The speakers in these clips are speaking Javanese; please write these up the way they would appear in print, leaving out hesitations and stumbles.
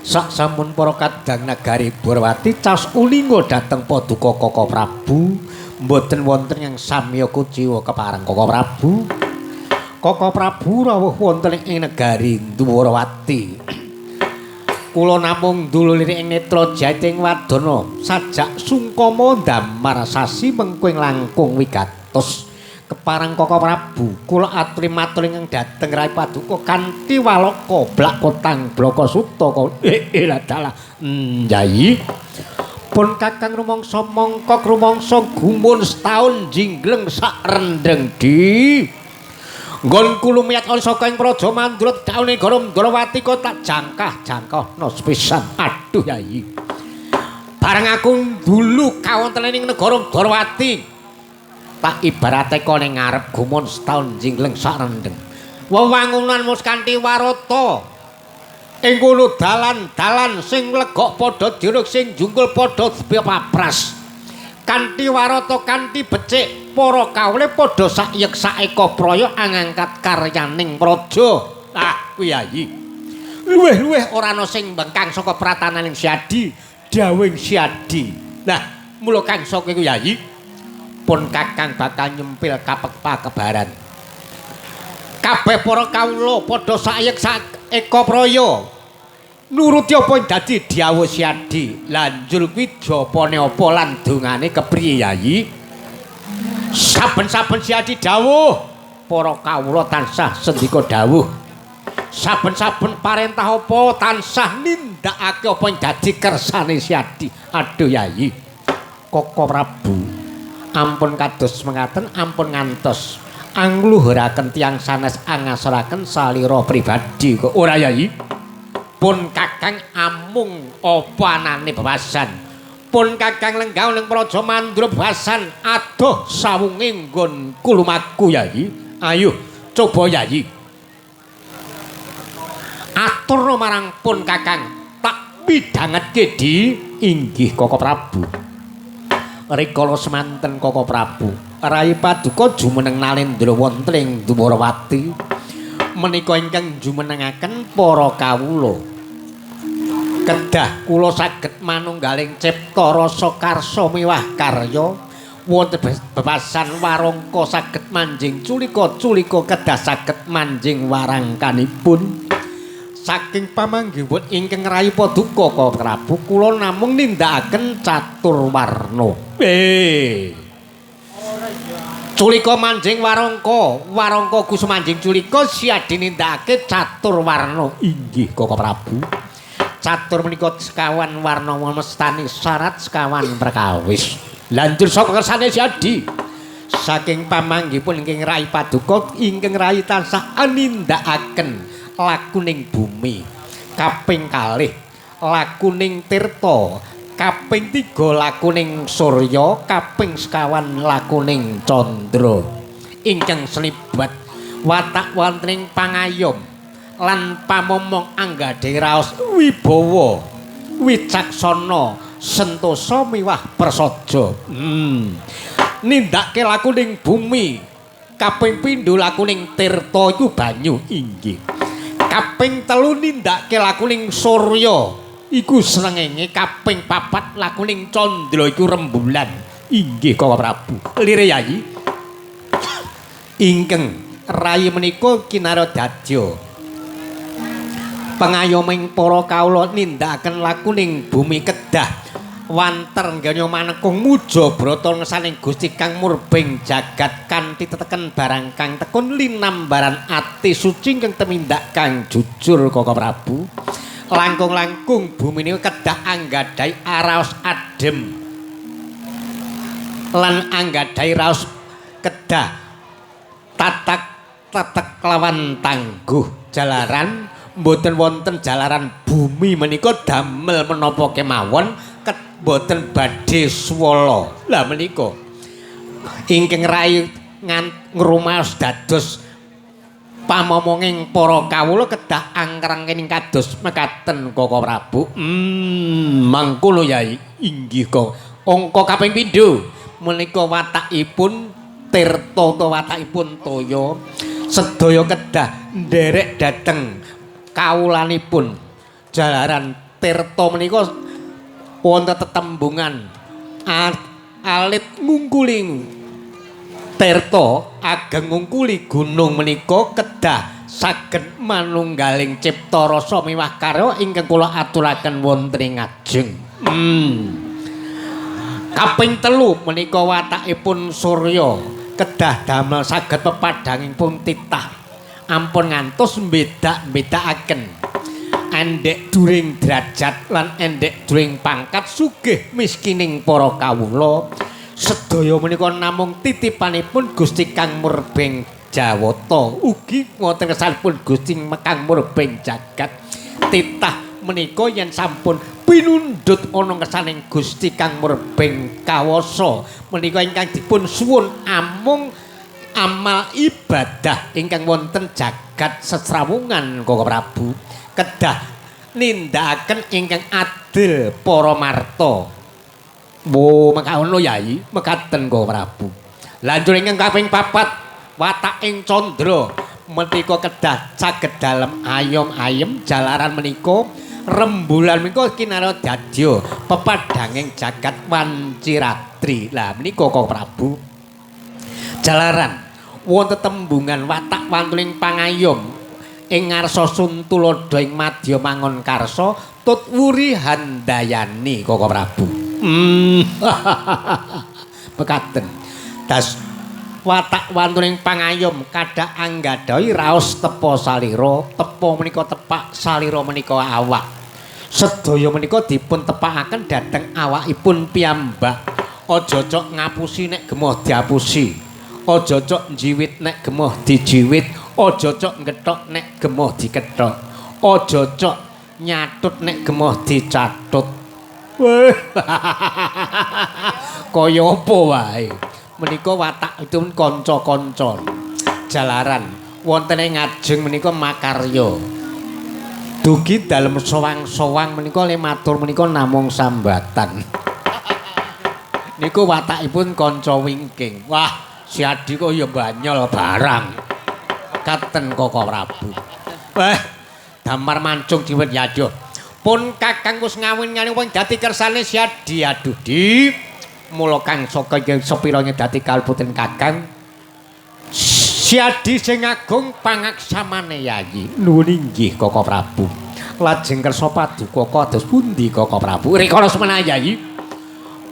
Sak sampun para kadang nagari Dwarawati cas ulinga dhateng paduka Kaka Prabu, mboten wonten yang samya kuciwa kepareng Kaka Prabu. Kaka Prabu rawuh wonten ing negari Dwarawati. Kula namung ndulu lirik ing netra jating wadana sajak sungkama ndamar sasi mengko ing langkung wigatos. Kepareng Kaka Prabu, kula aturi matur ingkang dhateng Rai Paduka kanthi waloka blak kotang blaka suta dalah. Yai. Pun Kakang rumangsa mongkok rumangsa gumun setaun jinggleng sak rendheng di. Nggon kulumiyat oleh saka ing Praja Mandura daune negara Ndrawati kok tak jangkah-jangkahna sepisan. Aduh Yai. Bareng aku ndulu kawontenan ing negara Ndrawati. Tak ibarate kok ning ngarep gumun setaun jinggleng sak rendheng. Wewangunan mus kanthi warata. Ing kono dalan-dalan sing legok padha diruk sing jungkul padha papras. Kanthi warata kanthi becik para kawule padha sakyek saeka praya angangkat karyaning praja. Ah kuwi Yayi. Luwih-luwih ora ana sing bengkang saka pratananing Siadi, dawuhing Siadi. Lah mula kang saka iku Yayi pun Kakang bakal nyempil kapek pakebaran. Kabeh para kawula padha sakyek saeka praya nuruti apa ing dadi dawuh Siadi. Lanjur kuwi japane apa lan dongane kepriye Yayi? Saben-saben Siadi dawuh, para kawula tansah sendika dawuh. Saben-saben parentah apa tansah nindakake apa ing dadi kersane Siadi. Aduh Yayi. Kaka Prabu, ampun kados mengaten, ampun ngantos angluhuraken tiyang sanes angasoraken salira pribadi kok ora Yayi. Pun Kakang amung apa anane bebasan. Pun Kakang lenggah ning Praja Mandura bebasan adoh sawunge nggon kulumaku Yayi. Ayo coba Yayi. Aturna marang pun Kakang tak midhangetke di inggih Kaka Prabu. Rikala semanten Kaka Prabu, Rai Paduka jumeneng nalendra wonten ing Dwarawati. Menika ingkang jumenengaken para kawula. Kedah kula saged manunggaling cipta rasa karsa miwah karya wonten bebasan warangka saged manjing culika culika kedah saged manjing warangkanipun. Saking pamanggihipun ingkang Rai Paduka Kaka Prabu kula namung nindakaken catur warna. Culika manjing warangka, warangka kusumanjing culika Siadi nindakake catur warna. Inggih Kaka Prabu. Catur menika sekawan warna mestani syarat sekawan perkawis. Lanjur saka kersane Siadi. Saking pamanggihipun ingkang Rai Paduka ingkang Rai tansah nindakaken lakuning bumi. Kaping kalih lakuning tirta, kaping 3 lakuning surya, kaping sekawan lakuning candra. Ingkang selibat watak wonten ing pangayom lan pamomong anggadhahi raos wibawa, wicaksana, sentosa miwah prasaja. Nindakake lakuning bumi, kaping pindho lakuning tirta iku banyu. Inggih. Kaping 3 nindakake lakuning surya iku srengenge, kaping 4 lakuning candra iku rembulan. Inggih Kaka Prabu. Lire Yayi. Ingkang rai menika kinara dadya pengayoming para kawula nindakaken lakuning bumi kedah wanter ngganya manekung muja brata ngesaning Gusti kang murbeng jagat kanthi teteken barang kang tekun linambaran ati suci ingkang tumindak kang jujur Kaka Prabu. Langkung-langkung bumi niku kedah anggadhahi araos adem lan anggadhahi raos kedah tatak tetek lawan tangguh jalaran mboten wonten jalaran bumi menika damel menapa kemawon mboten badhe swala. Lah menika ingkang rai ngrumaos dados pamomonging para kawula kedah angkrang-kening kados mekaten Kaka Prabu. Mangkono Yai. Inggih kok. Angka kaping pindho menika watakipun tirta utawa watakipun toya sedaya kedah nderek dhateng kawulanipun jalaran Tirta menika wonten tetembungan alit ngungkuli tirta ageng ngungkuli gunung menika kedah saged manunggaling cipta rasa miwah karya ingkang kula aturaken wonten ing ngajeng. Kaping telu menika watakipun surya kedah damel saged pepadhangipun titah. Ampun ngantos mbedak-mbedakaken endhek during derajat lan endhek during pangkat sugih miskining para kawula. Sedaya menika namung titipanipun Gusti Kang Murbeng Jawata, ugi wonten kersanipun Gusti Kang Murbeng Jagat. Titah menika yen sampun pinundhut ana kersaning Gusti Kang Murbeng Kawasa menika ingkang dipun suwun amung amal ibadah ingkang wonten jagat sesrawungan Koko Prabu kedah nindakaken ingkang adil para marta. Wo mekaono Yai, mekaten Koko Prabu. Lanjut ingkang kaping papat wataking candra menika kedah saged dalem ayom-ayem jalaran menika rembulan menika kinara dadya pepadhanging jagat wanci ratri. Lah menika Koko Prabu jalaran wonten tembungan watak wantuning pangayom ing ngarsa Sun Tuladha ing madya mangon karsa tut wuri handayani Koko Prabu. Mekaten. Das watak wantuning pangayom kadak anggadhahi raos tepa salira, tepa menika tepak, salira menika awak. Sedaya menika dipun tepakaken dhateng awakipun piyambak. Aja cok ngapusi nek gemoh diapusi. Aja cok njiwit nek gemoh dijiwit, aja cok ngethok nek gemoh dikethok, aja cok nyatut nek gemoh dicatut. Weh. Kaya apa wae. Menika watak itu kanca-kanca. Jalaran wonten ing ngajeng menika makarya. Dugi dalem sowang-sowang menika le matur menika namung sambatan. Niku watakipun kanca wingking. Wah, si Adi kok ya banyol barang. Katen Koko Prabu. Wah, damar mancung diwet ya aduh. Pun Kakang wis ngawin-ngawin wong dadi kersane si Adi. Aduh, Di. Mula kang saka sepira dadi kalputen Kakang. Si Adi sing agung pangaksamane Yayi. Nuwun inggih Koko Prabu. Lajeng kersa paduka kados pundi Koko Prabu? Rikala semana Yayi.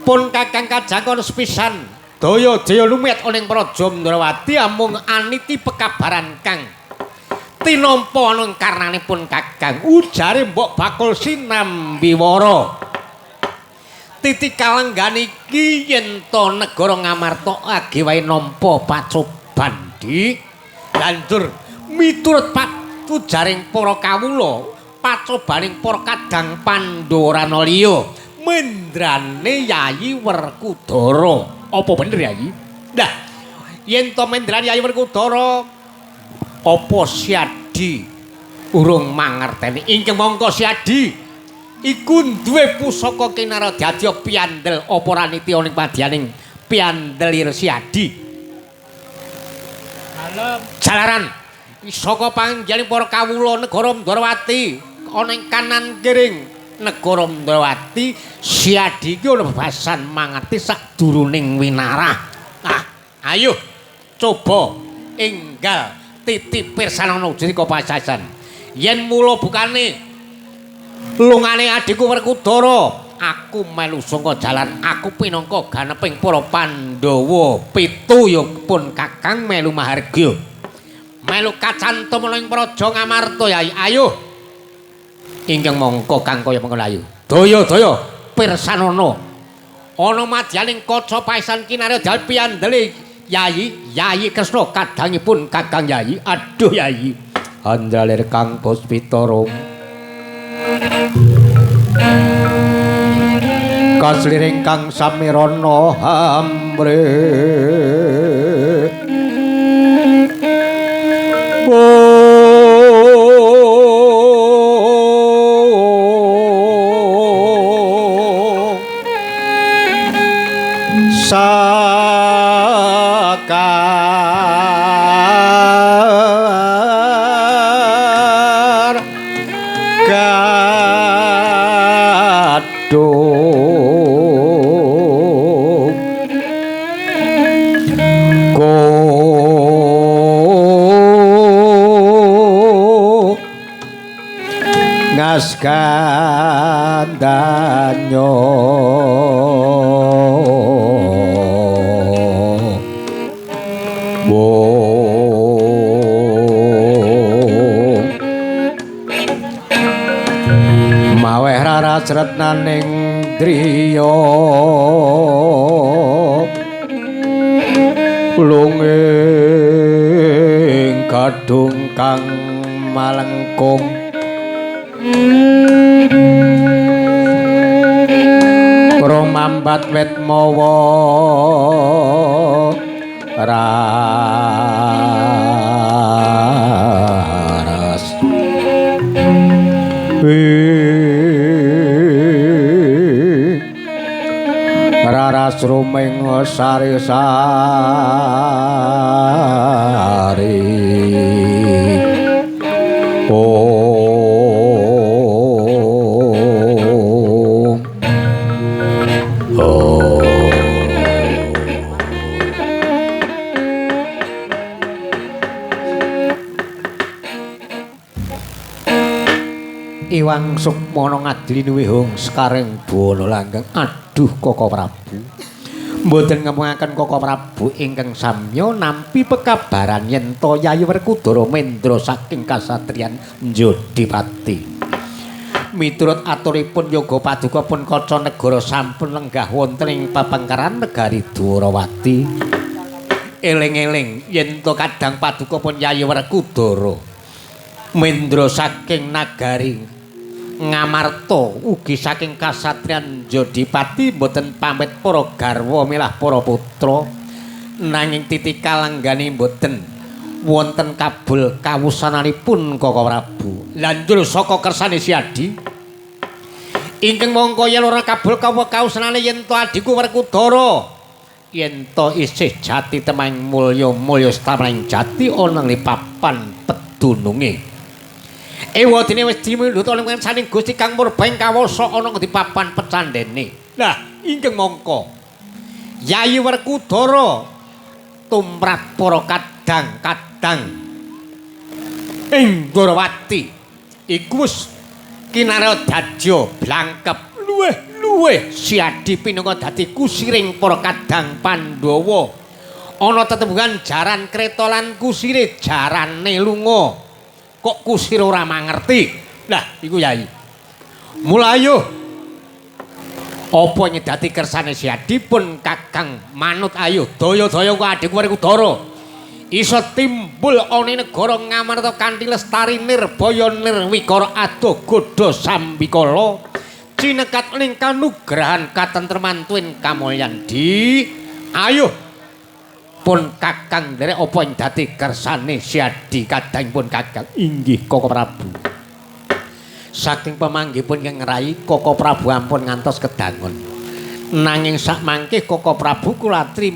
Pun Kakang kajangkon sepisan. Daya-daya lumit ana ing Praja Ndrawati amung aniti pekabaran kang tinampa ana ing karnanipun Kakang. Ujare mbok bakul sinambiwara. Titi kalenggan iki yen to negara Ngamarta age wae nampa pacoban, Dik. Lanjur miturut patujaring para kawula, pacobaning para kadang Pandhawa Ranaliya, mendrane Yayi Werkudara. Apa bener Yayi? Lah, yen to mendrane Yayi Werkudara, apa Si Adi urung mangerteni? Ingkang mongko Si Adi iku duwe pusaka kinara dadya piandel apa ora niti ana ing padyaning piandel ira Si Adi. Dalem jalaran saka panggihaning para kawula negara Ndrawati ana ing kanan kiring negara Ndrawati, Si Adi iki ana bebasan mangerti sadurunging winarah. Ah, ayo coba enggal titi pirsanana ujud pasasan. Yen mula bukane lungane adhiku Werkudara, aku melu sangka jalan aku pinangka ganeping para Pandhawa pitu ya pun Kakang melu mahargya. Melu kacantum ana ing Praja Ngamarta Yai. Ayo. Ingkang mongko kang kaya mengkono ayo. Daya-daya pirsanana. Ana madyaning kaca paesan kinarya dal piyandele Yayi, Yayi Kresna kadangipun Kakang Yayi. Aduh Yayi. Anjalir Kang Puspitara. Kasliring kang samirana hamre. Sakar Ngas gandanyo maweh raras retnaning driya lunging kadung kang malengkung rumambat wit mawa raras raras rumeng sari sari Iwang Sukmana ngadli nuwihung sekaring buwana langgeng. Aduh Koko Prabu, mboten ngemungaken Koko Prabu ingkang samya nampi pekabaran yen to Yayi Werkudara mendra saking kasatriyan Njodipati. Miturut aturipun yoga paduka pun kaca negara sampun lenggah wonten ing pepengkeran negari Dwarawati. Eling-eling yen to kadang paduka pun Yayi Werkudara mendra saking nagari Ngamarta ugi saking kasatriyan Njodipati mboten pamit para garwa milah para putra, nanging titika lenggane mboten wonten kabul kawusananipun Koko Prabu. Lanjur saka kersane Siadi ingkang mongko yen ora kabul kawusanane yen to adhiku Werkudara yen to isih jati temang mulya mulya stameng jati ana ing papan pedununge. Ewadene wis dimundhut oleh saning Gusti Kang Murba ing kawasa ana di papan pecandene. Lah ingkang mongko Yayi Werkudara tumrap para kadang-kadang ing Dwarawati iku wis kinarya dadya blangkep luweh-luweh Siadi pinangka dadi kusiring para kadang Pandhawa. Ana tetembungan jaran kreta lan kusire jarane lunga. Kok kusir ora mangerti. Lah iku Yai. Mulayo apa nyedati kersane Siadi pun Kakang manut ayo daya-daya ku adhiku Werkudara iso timbul ana negara Ngamarta kanthi lestari nirbaya nirwikara adoh godha sambikala cinekat ning kanugrahan katentreman tuwin kamulyan di. Ayo pun Kakang nderek apa ing dadi kersane Siadi kadangipun Kakang. Inggih Koko Prabu. Saking pemanggihipun ingkang ngrayi Koko Prabu ampun ngantos kedangon. Nanging sakmangke Koko Prabu kulatri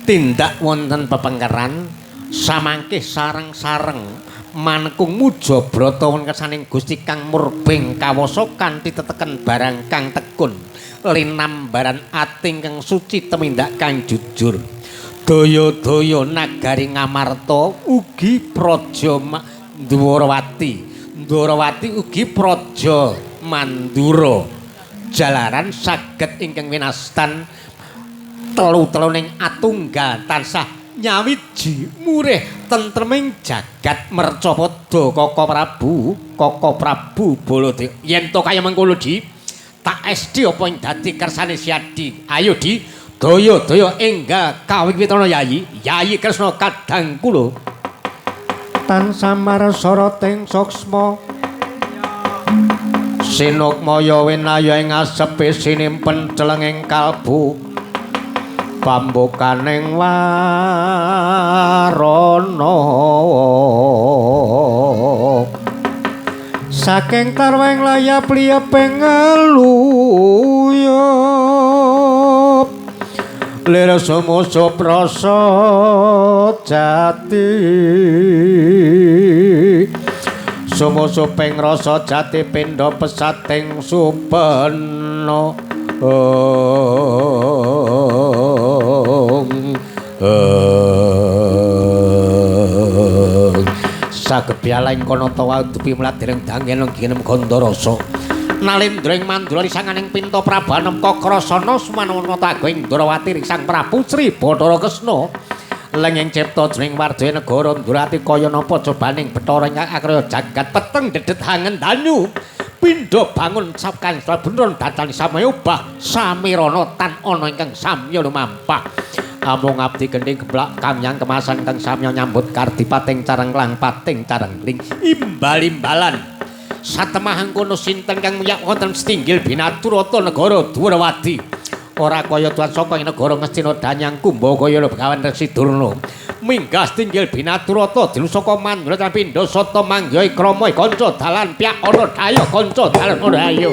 tindak wonten pepengkeran samangke sareng-sareng manekung muja brata wonten kersaning Gusti Kang Murbeng kawasa kanthi teteken barang kang tekun linambaran ati ingkang suci tumindak kang jujur. Daya-daya nagari Ngamarta ugi praja Dwarawati. Dwarawati ugi praja Mandura. Jalaran saged ingkang winastan telu-teluning atunggal tansah nyawiji murih tentreming jagat mercapada Koko Prabu, Koko Prabu Baladewa. Yen to kaya mengkono Di, tak esthi apa ing dadi kersane Siadi. Ayo Di. Daya-daya enggal kawiwitana Yayi, Yayi Kresna kadang kula. Tan samar soroting suksma sinukmaya winaya ing asepe sinimpen celenging kalbu pambukaning warana saking tarweng layap liyeping ngeluyup lir sumusup rasa jati sumusuping rasa jati pindha pesating supena. Sagebyala ing kono tawa dupi mladereng dangen lengginem Gandarasa. Nalendra ing Mandura risanganing Pinta Prabanem Kakrasana sumanana tago ing Ndrawati Sang Prabu Sri Bathara Kresna. Lenging cipta jroning wardaya negara Ndrawati kaya napa cobaning Bathara ingkang akraya jagat peteng dedet hangen danyu. Pindha bangun sakan beneran datan samaya obah samirana tan ana ingkang samya lumampah. Amung abdi gendhing gemblak kamyang kemasan kang samya nyambut kardipating careng lang pating careng ling imbal-imbalan. Satemah kono sinten kang miyak wonten setinggil binaturata negara Dwarawati. Ora kaya tuan saka ing negara Ngastina Danyang Kumba kaya Begawan Resi Durna. Minggah setinggil binaturata dinu saka Mandura tan pindha sata mangga krama kanca dalan pyak ana daya kanca dalan ana ayo.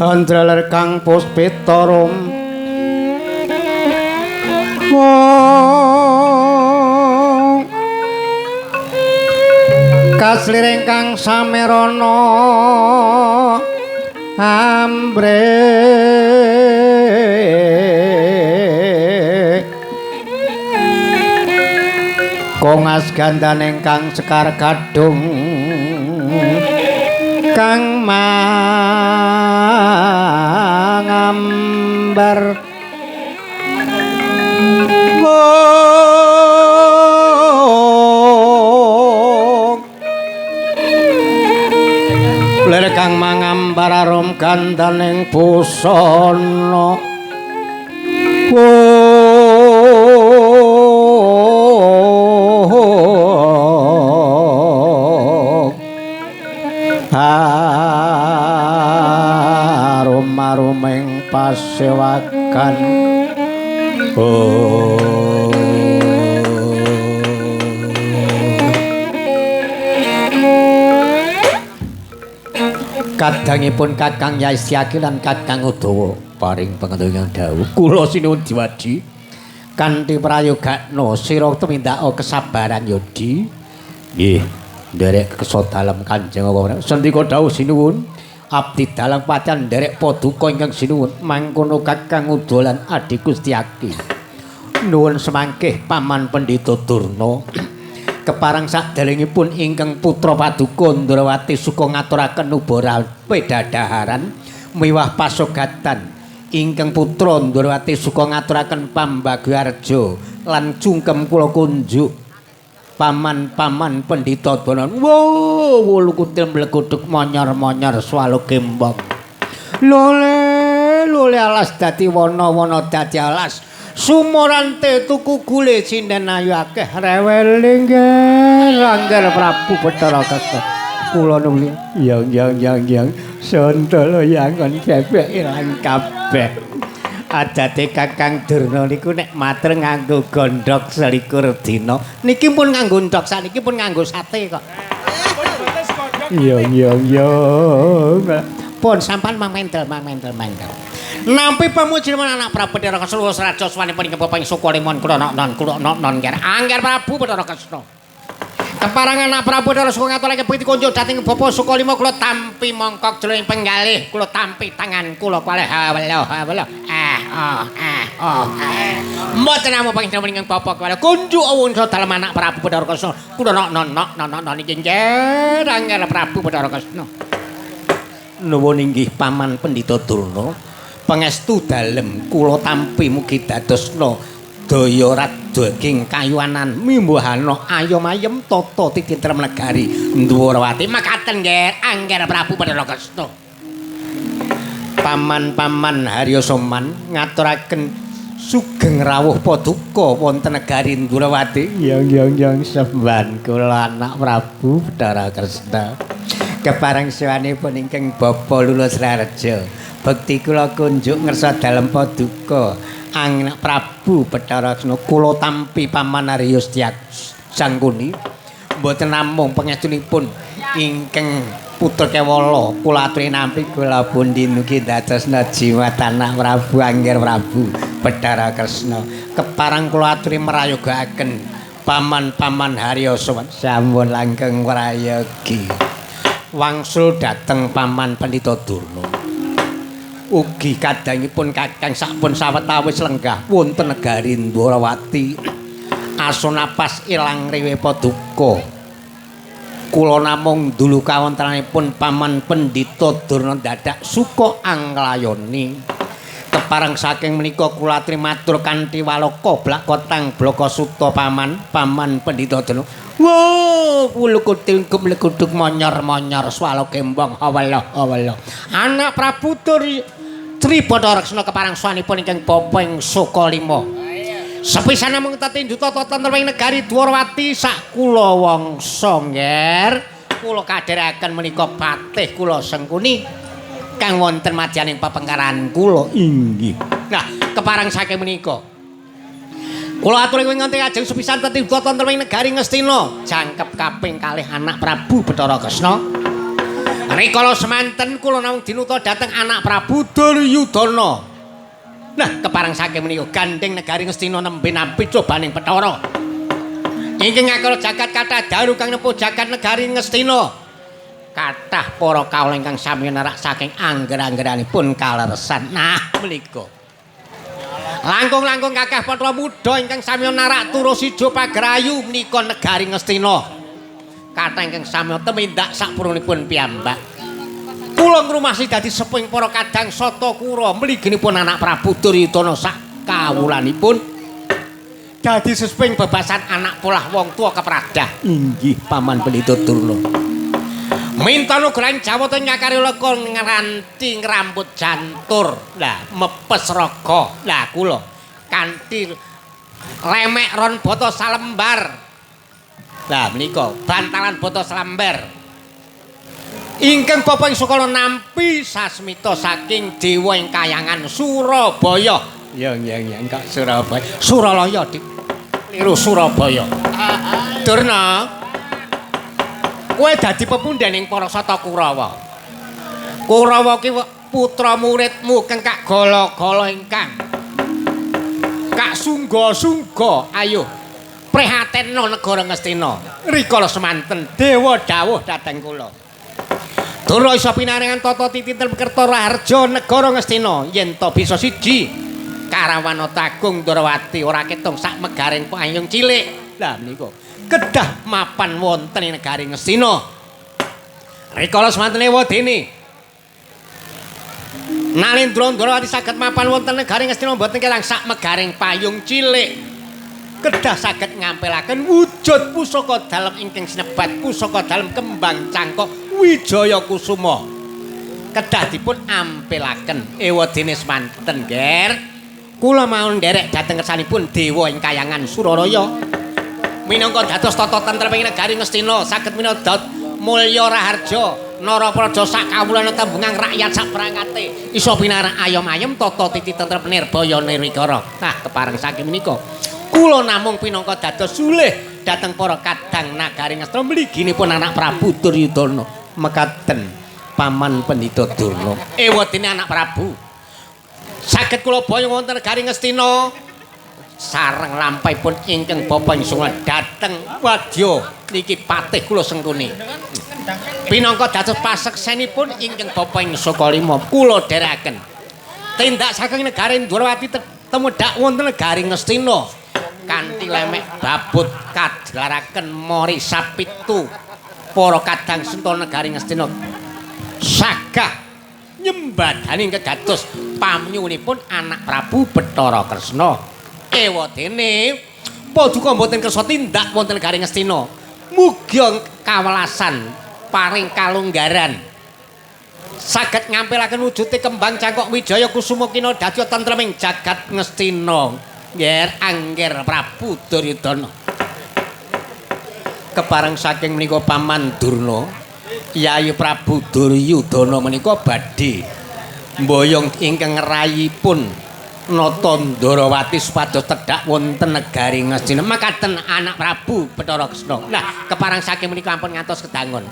Andreler kang puspita rum kasliring kang samerana ambre kongas gandane kang sekar gadung kang mangambar lir kang mangambar arum gandaning busana arum aruming pasewakan. Kadangipun Kakang Yasyaki lan Kakang Udawa paring pangandikan dawuh kula sinuwun diwaji kanthi prayogakna sira tumindaka kesabaran Yodi. Nggih, nderek kersa dalem Kanjeng Rama. Sendika dawuh sinuwun, abdi dalem pacan nderek paduka ingkang sinuwun mangkono Kakang Udawa lan Adi Gustyaki. Nuwun semangkih Paman Pendhita Durna. Kepareng saderengipun ingkang putra paduka Ndrawati suka ngaturaken ubara pedadaharan miwah pasogatan ingkang putra Ndrawati suka ngaturaken pambagyaharja lan cungkem kula kunjuk paman-paman Pendhita Durna. Wo wulu kutil mleguduk monyor-monyor swalo gembong. Lole lole alas dadi wana-wana dadi alas. Sumorante tuku gule sinden ayu akeh rewele nggih Angger Prabu Bathara Kresna. Kula nuwun yang yang yang yang sontolo yangon bebek ilang kabeh. Adate Kakang Durna niku nek mater nganggo gondhok 21 dina. Niki pun nganggo ndhok sakniki pun nganggo sate kok. Yang yang yang. Pun sampan mang mentel mang mentel mentel. Nampi pamuji anak Prabu Bathara Kresna raja swanipun ing Bapak Sukalimon kula non kula non nger Angger Prabu Bathara Kresna. Keparangan anak Prabu Bathara Kresna ngaturake piti kunjuk dhateng Bapak Sukalima kula tampi mongkok jroning penggalih kula tampi tangan kula kalih hawala hawala ah oh ah oh. Mboten namung panjenengan ing Bapak kula kunjuk wangsa dalem anak Prabu Bathara Kresna kula non non non non iki nger Angger Prabu Bathara Kresna. Nuwun inggih Paman Pendhita Durna. Pangestu dalem kula tampi mugi dadosna daya radaging kayuwanan mimbuhana ayom ayem tata titintrem negari Ndwarawati. Mekaten nggih Angger Prabu Bathara Kresna. Paman-paman Harya Soman ngaturaken sugeng rawuh paduka wonten negari Ndwarawati. Yang yang yang semban kula anak Prabu Bathara Kresna. Kepareng siwanipun ingkang Bapa Lulus Raharja. Bekti kula kunjuk ngersa dalem paduka anak Prabu Bathara Kresna kula tampi Paman Arya Sangkuni mboten namung pangestunipun ingkang putra kewala kula aturi nampi kula pundi mugi dadosna jimat anak Prabu Angger Prabu Bathara Kresna. Kepareng kula aturi merayogaaken paman-paman Harya sampun langkung prayogi. Wangsul dhateng Paman Pendhita Durna. Ugi kadangipun Kakang sampun sawetawis lenggah wonten negari Ndwarawati. Asonapas ilang riwe paduka. Kula namung ndulu kawontenanipun Paman Pendhita Durna dadak suka anglayoni. Kepareng saking menika kula aturi matur kanthi waloka blakotang blaka suta Paman, Paman Pendhita Durna. Wo, wulu kutil gumleguduk monyor-monyor swalo gembong hawala hawala. Anak Prabu Tri Bathara Kresna kepareng swanipun ingkang bapa ing Sukalima. Sepisan namung tetinju tata tentrem ing negari Dwarawati sak kula wangsa ngger. Kula kadheraken menika patih kula Sengkuni kang wonten madyaning pepengkaran kula inggih. Nah, kepareng saking menika kula aturi nganti ajeng sepisan tetinju tata tentrem ing negari Ngastina jangkep kaping kalih anak Prabu Bathara Kresna. Rikala semanten kula namung dinuta dhateng anak Prabu Duryudana. Nah, kepareng saking menika gandeng negari Ngastina nembe nampi cobaning Bathara. Ingkang ngakara jagat kathah daru kang nepuh jagat negari Ngastina. Kathah para kawula ingkang sami nerak saking angger-anggeranipun kaleresan. Nah, menika. Langkung-langkung kakah putra muda ingkang sami narak turus ijo pager ayu menika negari Ngastina. Kathah ingkang sami tumindak sakpurunipun piyambak. Kula ngrumasi dadi sepuhing para kadang Sata Kura mliginipun anak Prabu Duryudana sak kawulanipun. Dadi sesepuhing bebasan anak polah wong tuwa kepradah. Inggih Paman Pendhita Durna. Minta nugrahan Jawata nyakari leka ngranti ngrambut jantur. Lah mepes raga. Lah kula kanthi lemek ron bata salembar. Lah menika bantalan bata salembar. Ingkang bapa ing Sukala nampi sasmita saking dewa ing kayangan Surabaya. Ya ya ya engkak Surabaya. Suralaya Dik. Kliru Surabaya. Durna. Kowe dadi pepundhening para Sata Kurawa. Kurawa ki putra muridmu kang kak gala-gala ingkang kak sungga-sungga. Ayo prihatinna negara Ngastina. Rikala semanten dewa dawuh dhateng kula. Durna isa pinaringan tata titi kerta raharja negara Ngastina yen ta bisa siji Karawana Agung Ndrawati ora ketung sak megaring payung cilik. Lah menika kedah mapan wonten ing negari Ngastina. Rikala semantene wadene Nalendra Ndrawati saged mapan wonten negari Ngastina mboten kelang sak megaring payung cilik. Kedah saged ngampilaken wujud pusaka dalem ingkang sinebat pusaka dalem kembang cangkok Wijaya Kusuma. Kedah dipun ampilaken. Ewadene semanten, Ger. Kula mau nderek dhateng kersanipun dewa ing kayangan Suralaya. Minangka dados tata tentrem ing negari Ngastina saged minangka mulya raharja narapraja sak kawulana tembungan rakyat sak perangkate iso pinarak ayom-ayem tata titi tentrem nirbaya nirwikara. Nah, kepareng saking menika kula namung pinangka dados sulih dhateng para kadang nagari Ngastina mliginipun anak Prabu Duryudana. Mekaten Paman Pendhita Durna. Ewadene anak Prabu saged kula boyong wonten negari Ngastina sareng lampahipun ingkang bapa ing sunga dhateng wadya niki patih kula Sengkuni. Pinangka dados paseksenipun ingkang bapa ing Sukalima kula dherekaken. Tindak saking negari Ndrawati tumedhak wonten negari Ngastina kanthi lemek babut kadlaraken mori sapitu para kadang senta negari Ngastina sagah nyembadani kedados pamyuwunipun anak Prabu Bathara Kresna. Ewadene paduka mboten kersa tindak wonten negari Ngastina. Mugi kawelasan paring kalunggaran saged ngampilaken wujude kembang cangkok Wijaya Kusuma kina dadi tentreming jagat Ngastina. Nger angger Prabu Duryudana. Kepareng saking menika Paman Durna, Yayi Prabu Duryudana menika badhe mboyong ingkang ngrayipun Nata Ndrawati supados tedhak wonten negari Ngastina. Makaten anak Prabu Bathara Kresna. Nah, kepareng saking menika ampun ngantos kedangon.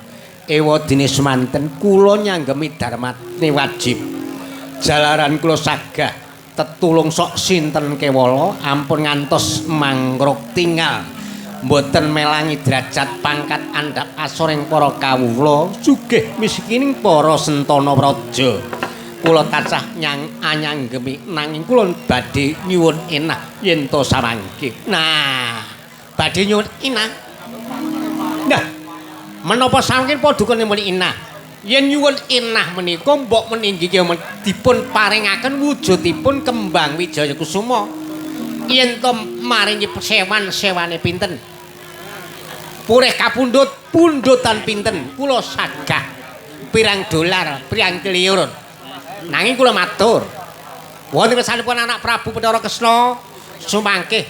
Ewadene semanten kula nyanggemi darmane wajib. Jalaran kula sagah tetulung sok sinten kewala ampun ngantos mangruk tingal. Mboten melangi derajat pangkat andhap asoring para kawula sugih miskining para sentana praja. Kula tansah nyang anyanggemi nanging kula badhe nyuwun enah yen to samangke. Nah, badhe nyuwun inah. Nah, menapa samangke paduka nyuwun inah? Yen nyuwun inah menika mbok meninggi dipun paringaken wujudipun kembang Wijaya Kusuma. Yen to maringi sewan-sewane pinten? Purih kapundhut pundhutan pinten? Kula sagah pirang dolar, pirang triliun. Nanging kula matur. Wonten kersanipun anak Prabu Bathara Kresna sumangke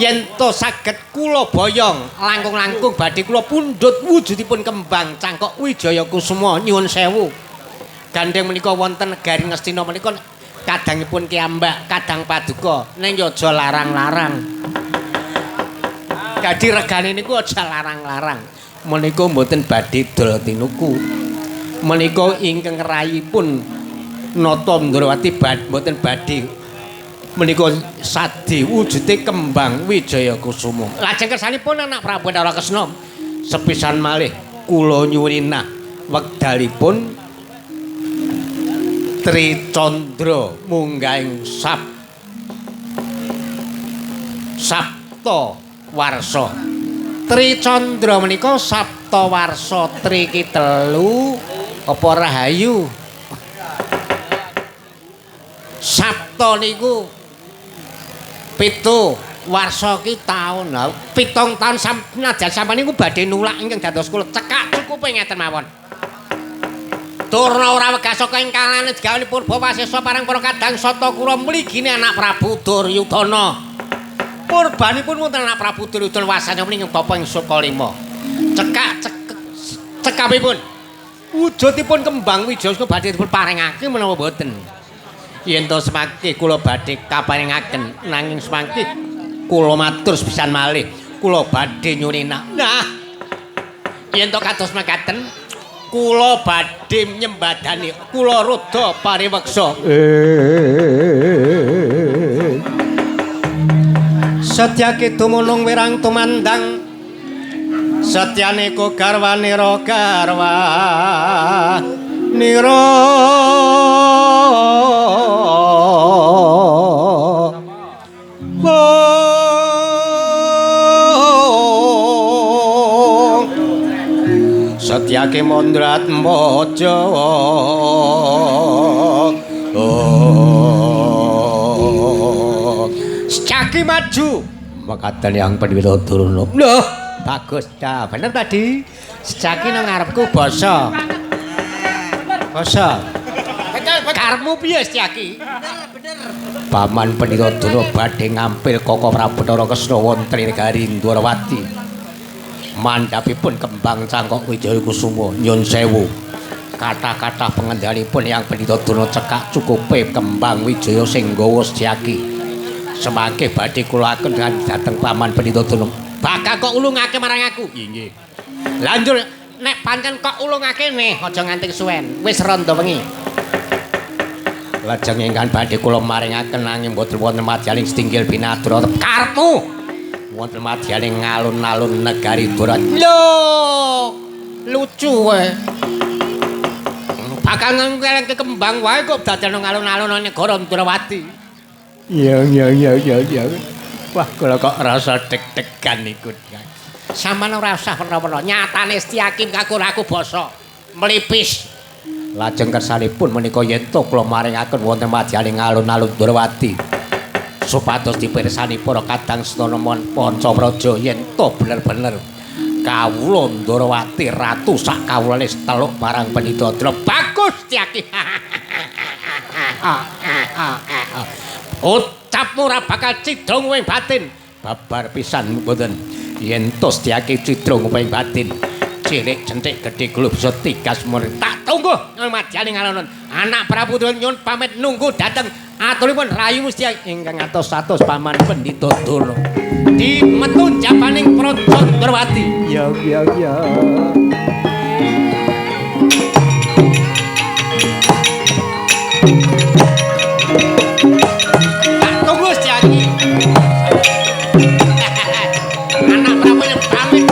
yen to saged kula boyong langkung-langkung badhe kula pundhut wujudipun kembang cangkok Wijaya Kusuma nyuwun sewu. Gandeng menika wonten negari Ngastina menika kadangipun kiyambak, kadang paduka ning ya aja larang-larang. Dadi regane niku aja larang-larang. Menika mboten badhe dol tinuku. Menika ingkang rayipun Nata Ndrawati mboten badhe menika sade wujude kembang Wijaya Kusuma. Lajeng kersanipun anak Prabu Bathara Kresna sepisan malih kula nyuwunah wekdalipun Tricandra munggahing Sapta Warsa. Tricandra menika Sapta Warsa tri ki telu apa rahayu? Sapta niku 7, warsa ki taun. Lah 7 taun senajan sampeyan niku badhe nulak ingkang dados kula cekak cukupe ngeten mawon. Durna ora wegah saka ing kalane digawe Purba Wasesa parang para kadang Satakura mligine anak Prabu Duryudana. Purbanipun wonten anak Prabu Duryudana wasane ing bapa ing Sukalima. Cekak cekapipun wujudipun kembang Wijaya badhe dipun parengake menapa mboten? Yen to semangke kula badhe kaparengaken nanging semangke kula matur sepisan malih kula badhe nyuwun. Nah, yen to kados mekaten kula badhe nyembadani kula rudha pariweksa. Setyake dumunung wirang tumandang setyane ku garwanira garwanira setyake mondrat mojo Setyaki maju mekaten yang Pendhita Durna. Loh, bagus dah, bener tadi. Setyaki nang ngarepku basa. Basa. Karepmu piye Setyaki? Bener, bener. Paman Pendhita Durna badhe ngampil Koko Prabu Bathara Kresna wonten ing negari Ndwarawati. Mandhapipun kembang cangkok Wijaya Kusuma nyun sewu. Kathah-kathah pengendhalipun yang Pendhita Durna cekak cukupe kembang Wijaya sing nggawa Setyaki. Semangke badhe kula aken dhateng Paman Pendhita Durna. Bakal kok ulungake marang aku. Inggih. Lanjur nek pancen kok ulungake neh aja nganti kesuwen. Wis randa wengi. Lajeng ingkang badhe kula maringaken nanging mboten wonten madyaning setinggil pinatur karepmu. Wonten madyaning alun-alun negari Dwarawati. Lho, lucu kowe. Bakal ngelengke kembang wae kok dadekno alun-alun negara Dwarawati. Iya iya iya iya iya. Wah, kula kok rasa deg-degan niku. Sampeyan ora usah werna-werna. Nyatane Setyaki kakur aku basa mlipis. Lajeng kersanipun menika yen to kula maringaken wonten madyaning alun-alun Dwarawati. Supados dipirsani para kadang sedana manca praja yen to bener-bener kawula Ndrawati ratu sak kawulane teluk marang Pendhita Durna. Bagus Setyaki. Ucapmu ora bakal cidra ing batin. Babar pisan mboten. Yen to Setyaki cidra ing batin. Cilik centik gedhe gula bisa tigas mur. Tak tunggu nang madyaning alun-alun. Anak Prabu Durna nyuwun pamit nunggu dhateng aturipun rayu Setyaki ingkang atos-atos Paman Pendhita Durna. Dimetu jabaning Praja Ndrawati. Ya ya ya. Anak Prabu yang pamit.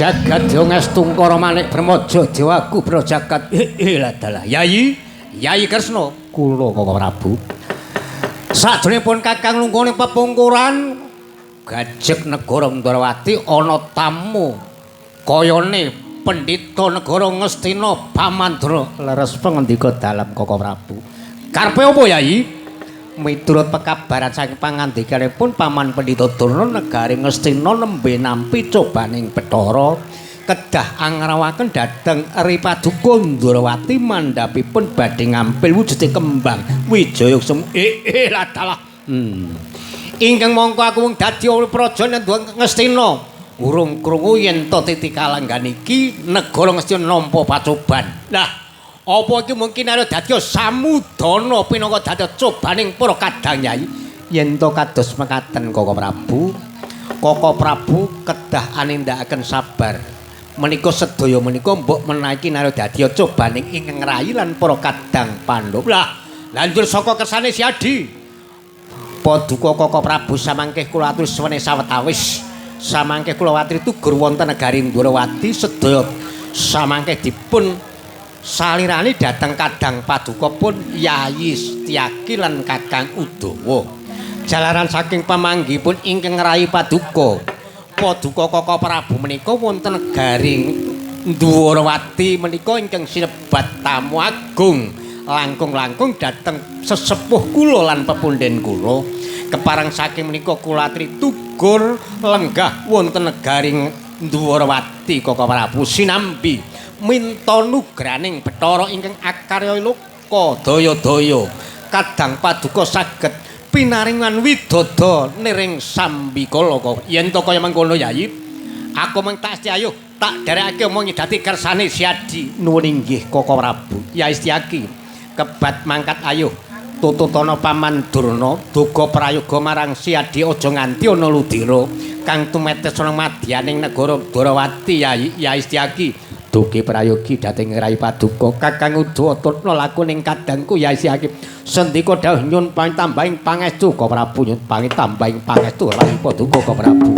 Jagat Yongestungkara Manik Brahmaja Dewaku Brajagat. Ladalah Yayi, Yayi Kresna kula Kaka Prabu. Sajroning Kakang lungguh ning pepungkuran gajeg negara Ndrawati ana tamu kayane pendhita negara Ngastina Pamandra. Leres pangendika dalem Kaka Prabu. Karepe apa Yayi? Miturut pekabaran saking pangandikanipun Paman Pendhita Durna negari Ngastina nembe nampi cobaning Bathara kedah angrawaken dhateng Ri Paduka Ndrawati mandhapipun badhe ngampil wujude kembang wijaya ladalah. Ingkang mongko aku mung dadi praja Ngastina urung krungu yen to titi kalanggan iki negara Ngastina nampa pacoban. Lah apa iki mungkin arep dadi samudana pinangka dadi cobaning para kadang Yai? Yen to kados mekaten Kaka Prabu, Kaka Prabu kedah anindakaken sabar. Menika sedaya menika mbok menawi iki arep dadi cobaning ingkang rayi lan para kadang Pandhawa. Lah, lanjur saka kersane Siadi. Paduka Kaka Prabu samangke kula aturi suwene sawetawis. Samangke kula aturi tugur wonten negari Ndrawati sedaya samangke dipun salirani dhateng kadang paduka pun Yayi Setyaki lan Kakang Udawa. Jalaran saking pamanggihipun ingkang ngrayi paduka, paduka Kaka Prabu menika wonten negari Ndwarawati menika ingkang sinebat tamu agung langkung-langkung dhateng sesepuh kula lan pepundhen kula. Kepareng saking menika kula aturi tugur lenggah wonten negari Ndwarawati Kaka Prabu sinambi minta nugraning Bathara ingkang akarya loka daya-daya kadang paduka saged pinaringan widodo niring sambikala. Yen to kaya mengkono Yayi, aku mung tak ayo tak derekake omong dadi kersane Siadi. Nuwun inggih Kaka Prabu. Yayi Setyaki kebat mangkat ayo tututana Paman Durna duga prayoga marang Siadi aja nganti ana ludira kang tumetes ana madyaning negara Ndrawati. Yayi, Yayi Setyaki dugi prayogi dhateng Rai Paduka Kakang Udawa tutna laku ning kadangku Yayi Setyaki. Sendika dawuh nyun pangitambahing pangestu Kaka Prabu, nyun pangitambahing pangestu Rai Paduka Kaka Prabu.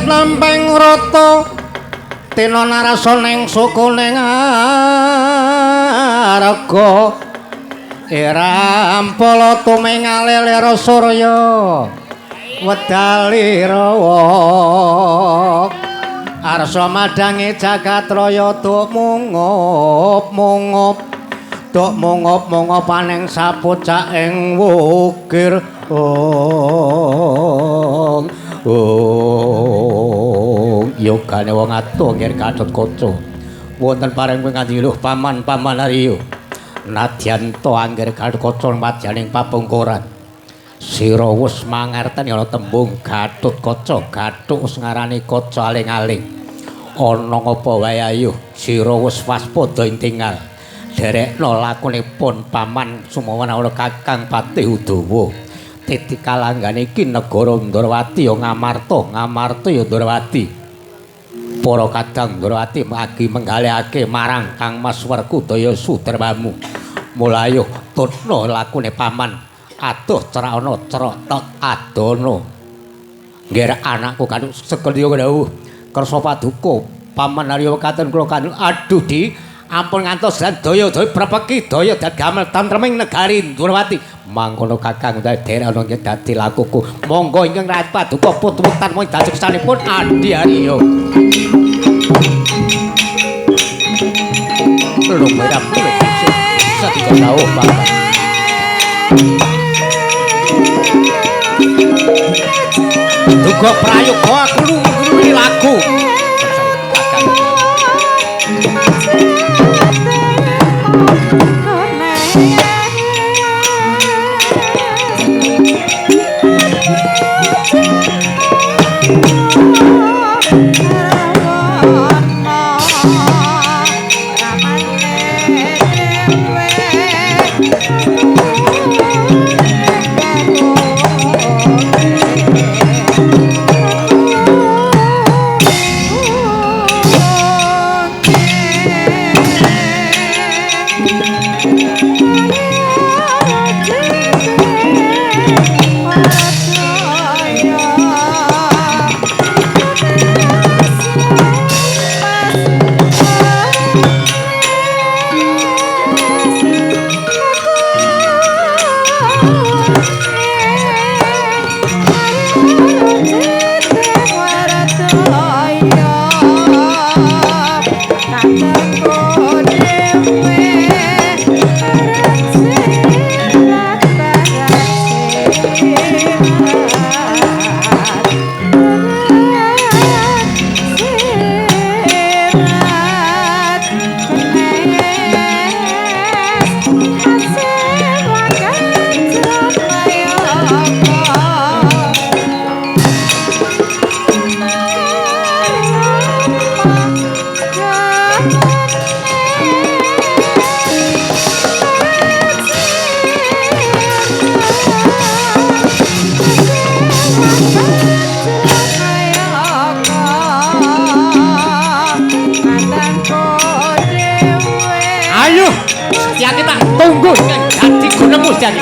Lampeng rata tina narasa ning suku ning arga irampala tumingalelera surya wedalira arsa madangi jagat raya duk mungup mungup duk mungup mungup aning sapucak ing wukir. Oh, yogane wong atuh nggih Gatotkaca. Wonten pareng kanthi luh paman-paman Arya. Nadyan to angger Gatotkaca madyaning papungkuran. Sira wis mangerteni ana tembung Gatotkaca, gathuk wis ngarani kaca aling-aling. Ana ngapa wae ayo sira wis waspada ing tingal. Derekno lakunipun paman sumawana Kakang Patih Udawa. Titi kalanggane iki negara Ndrawati ya Ngamarta, Ngamarta ya Ndrawati. Para kadang Ndrawati agi menggalihake marang Kang Mas Werkudaya Sudramamu. Mula tutna lakune paman, aduh cerakana cerok tok adono. Ngger anakku kanuk sekedya dawuh kersa paduka paman Arya wekaten kula kandhul aduh di ampun ngantos lan daya-daya prepeki daya damel tentreming negari Ndrawati. Mangkono Kakang derek ana nggih dadi lakuku. Monggo ingkang rahat paduka put-putan mung dajeksanipun Adi Arya. Lumerap sedika dawuh Bapak. Duga prayoga aku ngrungu lagu. Lungguh ingkang dadi gunemu sejati.